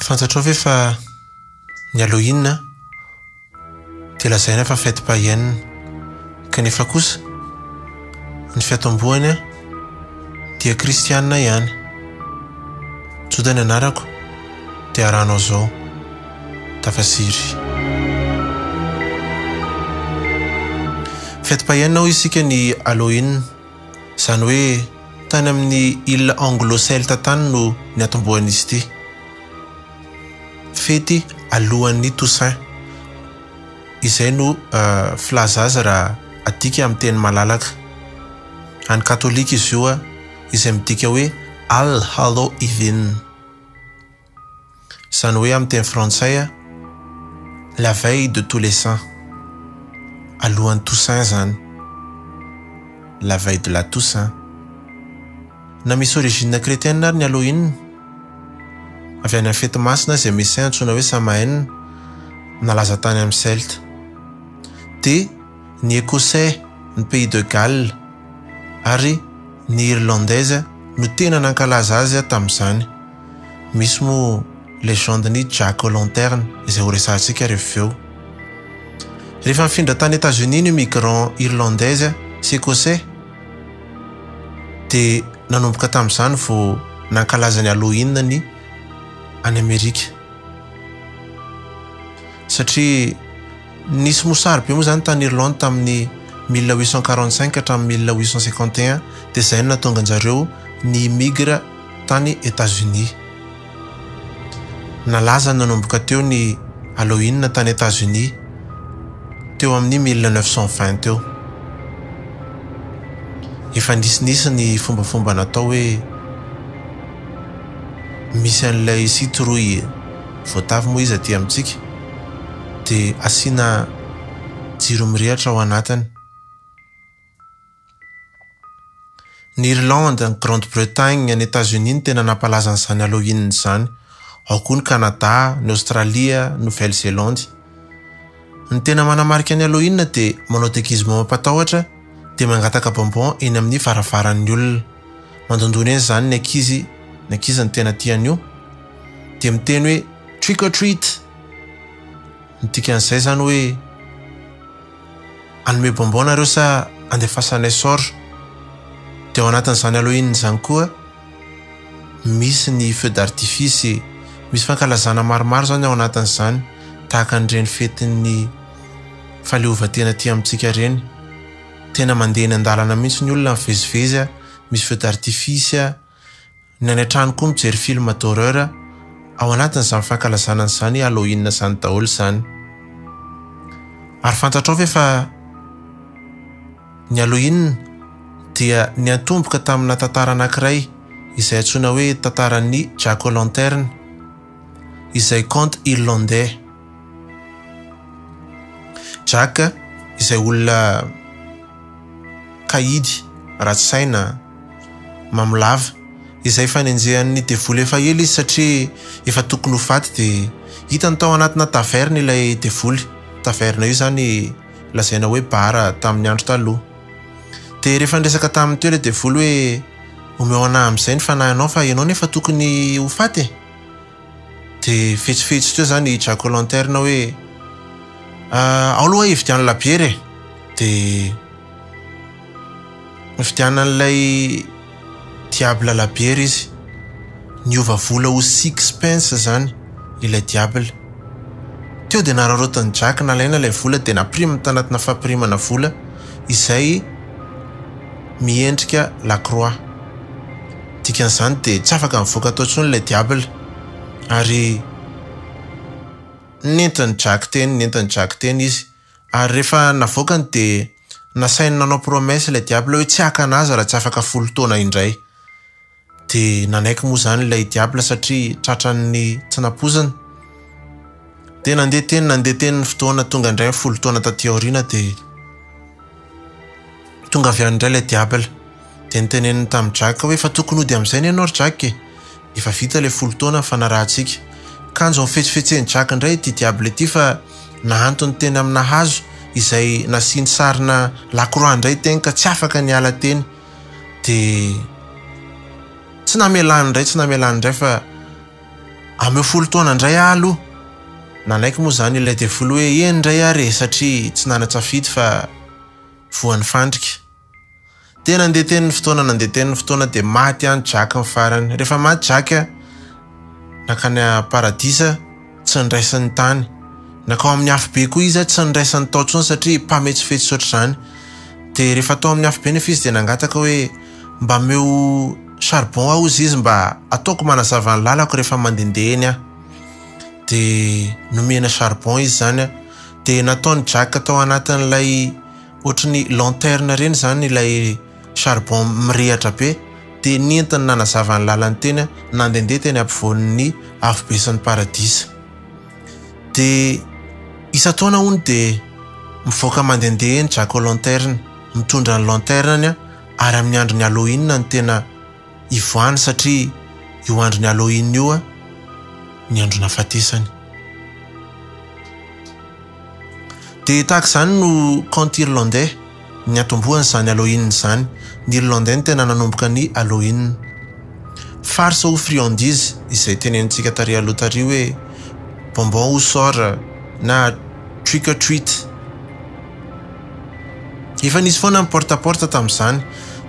Fantatrao ve fa ny Halloween dia lazaina fa fête païenne kanefa kosa ny fiatombohany dia kristiana ihany. Joda ny anarako dia arahanao zao. Tafasiry. Fête païenne hoy isika ny Halloween. Izany hoe tany amin'ny île anglo-celte tany no niatombohan'izy ity. Fety alohan'ny Toussaint. Izay no filaza azy raha adika amin'ny teny malalaka. An'ny katolika izy io izay midika hoe All Hallow Even. Izany hoe amin'ny teny frantsay, la veille de tous les saints. Alohan'ny Toussaint izany. La veille de la Toussaint. Na misy origine chrétienne ary ny Halloween, avy any amin'ny fety masina izay misy saint antsoina hoe Samaen, nalaza tany amin'ny Celte. Dia ny Ecossais, ny Pays de Galles ary ny Irlandaise no tena nankalaza azy tamin'izany. Misy moa legende-n'i Jack O'Lantern izay horesahantsika rehefa avy eo. Rehefa nifindra tany Etazonia ny migrants irlandaise sy ecossais dia nanomboka tamin'izany vao nankalaza ny Halloween ny any Amerika. Satria nisy mosary be moa izany tany Irlande tamin'ny 1845 hatramin'ny 1851 dia izay no nahatonga an-jareo ni-immigre tany Etazonia. Nalaza nanomboka teo ny Halloween tany Etazonia teo amin'ny 1920 teo. Efa nisinisy ny fombafomba natao hoe misy an'ilay citrouille, voatavo moa izy aty amintsika, dia asiana jiro mirehitra ao anatiny. Ny Irlande, ny Grande Bretagne, ny Etazonia no tena nampalaza an'izany Halloween izany. Ao koa ny Canada, ny Aostralia, Nouvelle Zélande. Ny tena manamarika ny Halloween dia manao déguisement mampatahotra dia mangataka bonbon eny amin'ny varavaran'ny olona. Mandondona eny izany ny ankizy, ny ankizy no tena tia an'io, dia miteny hoe trick or treat! Ny dikan'izay izany hoe Hanome bonbon nareo sa andefasanay sort? Dia ao anatin'izany Halloween izany koa misy ny feu d'artifice, misy fankalazana maromaro izany ao anatin'izany tahaka an'ireny fetin'ny fahaleovantena aty amintsika ireny. Tena mandeha eny an-dalana mihitsy ny olona mivezivezy, misy feu d'artifice. Ny any an-trano koa mijery film d'horreur ao anatin'izany fankalazana an'izany Halloween izany daholo izany. Ary fantatrao ve fa ny Halloween dia niantomboka tamina tantara anankiray izay antsoina hoe tantaran'ny Jack O'Lantern izay conte irlandais. Jack izay olona kahidy, ratsy saina, mamo lava, izay efa nenjehan'ny devoly efa ela izy satria efa tokony ho faty dia hitany tao anatina taverne ilay devoly, taverne io izany lazaina hoe bar tamin'ny andro taloha. Dia rehefa niresaka taminy teo ilay devoly hoe omeo anah amin'izay ny fanahinao fa ianao nefa tokony ho faty e! Dia fetsifetsy teo izany i Jack O'Lantern hoe ao aloha hividiano labiera e! Dia nividianan'ilay diable labiera izy. Niova vola ho sixpence izany ilay diable. Teo dia nararaotin'i Jack nalaina ilay vola dia nampiriminy tanatina fampirimana vola izay miendrika la croix. Dikan'izany dia tsy afaka nivoaka tao intsony ilay diable. Ary nentin'i Jack teny, nentin'i Jack teny izy. Ary rehefa navoakany dia nasainy nanao promesse ilay diable hoe tsy haka an'azy raha tsy afaka folo taona indray. Dia nanaiky moa izany ilay diable satria tratran'ny tsy nampoizina. Dia nandeha teny nandeha teny ny fotoana, tonga indray ny folo taona taty aoriana dia tonga avy any indray ilay diable. Dia noteneniny tamin'i Jack hoe efa tokony hody amin'izay anie ianao ry Jack e! Efa vita ilay folo taona nifanarahantsika. Kanjo nifetsifetsen'i Jack indray ity diable ity fa nahantony teny amina hazo izay nasiany sarina lakroa indray teny ka tsy afaka niala teny. Dia tsy namelany indray tsy namelany indray fa. Ameo folo taona indray aho aloha. Nanaiky moa izany ilay devoly hoe eny indray ary e satria tsy nanan-tsafidy fa voan'ny fandrika. Dia nandeha teny ny fotoana, nandeha teny ny fotoana dia maty ihany Jack ny farany. Rehefa maty Jack, nankany paradisa, tsy niraisin'ny tany. Nankao amin'ny afobe koa izy, tsy niraisin'ny tao intsony satria mpametsifetsy ohatr'izany. Dia rehefa tao amin'ny afobe nefa izy dia nangataka hoe mba omeo charbon aho hozy izy mba ataoko manazava ny lalako rehefa mandehandeha eny aho. Dia nomena charbon izy izany. Dia nataon'i Jack tao anatin'ilay Ohatry ny lanterne ireny izany ilay charbon mirehatra be dia nentiny nanazava ny lalany teny nandehandeha teny ampovoan'ny afobe sy ny paradisa. Dia isan-taona hono dia mivoaka mandehandeha eny Jack o' lanterne, mitondra ny lanterne-ny ary amin'ny andron'ny Halloween no tena ivoahany satria io andron'ny Halloween io ny andro nahafatesany. Dia tahaka izany no conte irlandais, niantombohany izany Halloween izany. Ny Irlandais no tena nanomboka ny Halloween. Farce ou friandise, izay tenenintsika tary aloha tary hoe bonbon ou sort na trick or treat. Efa nisy foana ny porte à porte tamin'izany,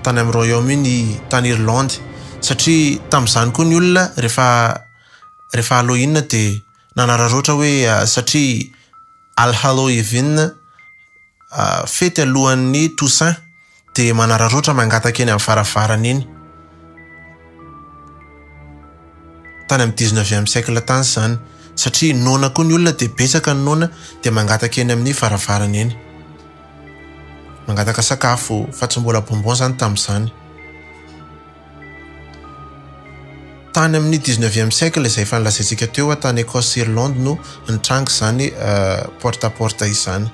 tany amin'ny Royaume-Uni, tany Irlande, satria tamin'izany koa ny olona rehefa rehefa Halloween dia Nanararaotra hoe satria All Hallow Even fety alohan'ny Toussaint dia manararaotra mangataka eny amin'ny varavarana eny. Tany amin'ny dix-neuvième siècle tany izany. Satria noana koa ny olona dia betsaka ny noana dia mangataka eny amin'ny varavarana eny. Mangataka sakafo fa tsy mbola bonbon izany tamin'izany. Tany amin'ny dix-neuvième siècle izay efa nolazaintsika teo, tany Écosse sy Irlande no nitranga izany porte à porte izany.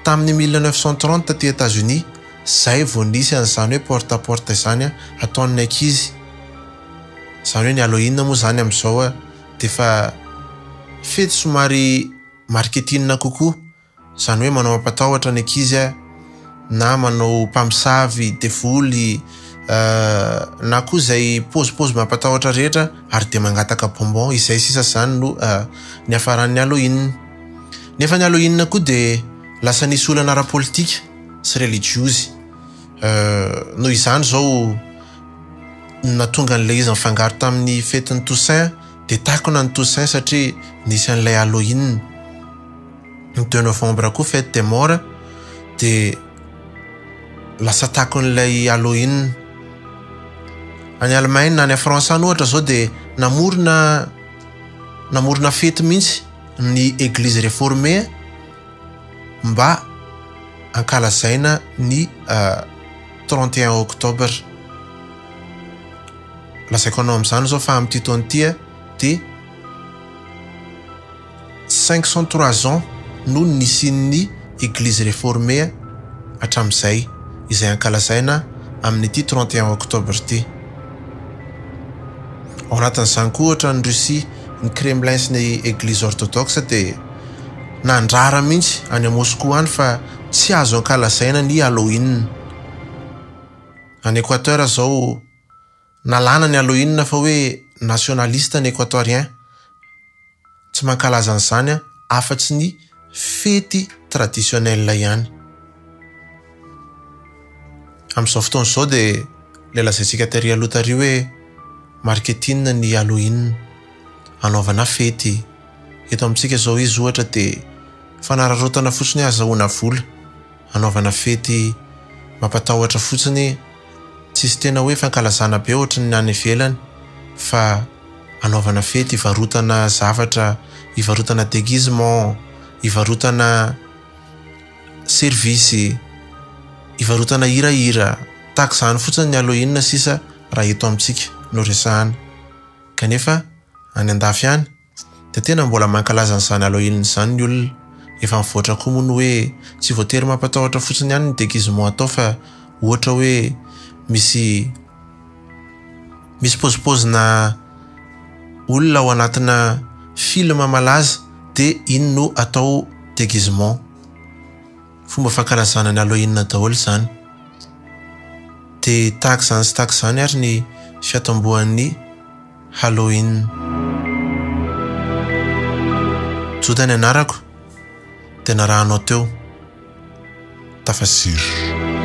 Tamin'ny 1930 taty États-Unis, izay vao nisy an'izany hoe porte à porte izany ataon'ny ankizy. Izany hoe ny Halloween moa izany amin'izao dia efa fety somary marketing kokoa. Izany hoe manao mampatahotra ny ankizy aho, na manao mpamosavy, devoly, na koa izay paozipaozy mampatahotra rehetra ary dia mangataka bonbon, izay sisa izany no niafaran'ny Halloween. Nefa ny Halloween koa dia lasa nisy olana ara-politika sy relijiozy. Noho izany izao no nahatonga an'ilay izy nifangaro tamin'ny fetin'ny Toussaint, dia takona ny Toussaint satria nisy an'ilay Halloween. Ny deux novembre koa fête des morts dia lasa takon'ilay Halloween. Any Allemagne, any France any ohatra zao dia namorona namorona fety mihitsy ny église réformée mba ankalazaina ny 31 octobre. Lazaiko anao amin'izany zao fa amin'ity taona ity dia 503 ans no nisian'ny Eglizy Reformée hatramin'izay, izay ankalazaina amin'ity 31 octobre ity. Ao anatin'izany koa ohatra ny Russie, ny Kremlin sy ny Eglizy Orthodoxe dia nandrara mihitsy any Moscou any fa tsy azo ankalazaina ny Halloween. Any Equateur izao nalana ny Halloween fa hoe nationaliste ny Equatorien. Tsy mankalaza an'izany afa-tsy ny fety traditionnel ihany. Amin'izao fotoana izao dia ilay lazaintsika tery aloha tary hoe marketing ny Halloween. Anaovana fety. Eto amintsika izao izy ohatra dia fanararaotana fotsiny ahazahoana vola. Anaovana fety mampatahotra fotsiny, tsisy tena hoe fankalazana be ohatry ny any ivelany fa anaovana fety ivarotana zavatra, ivarotana déguisement, ivarotana service, ivarotana hirahira, tahaka izany fotsiny ny Halloween sisa raha eto amintsika no resahana. Kanefa any andafy any dia tena mbola mankalaza an'izany Halloween izany ny olona. Efa mivoatra koa moa ny hoe tsy voatery mampatahotra fotsiny ihany ny déguisement atao fa ohatra hoe misy misy paozipaozina olona ao anatina film malaza dia iny no atao déguisement. Fomba fankalazana ny Halloween daholo izany. Dia tahaka izany sy tahaka izany ary ny fiatombohan'ny Halloween. Joda ny anarako dia narahanao teo. Tafasiry.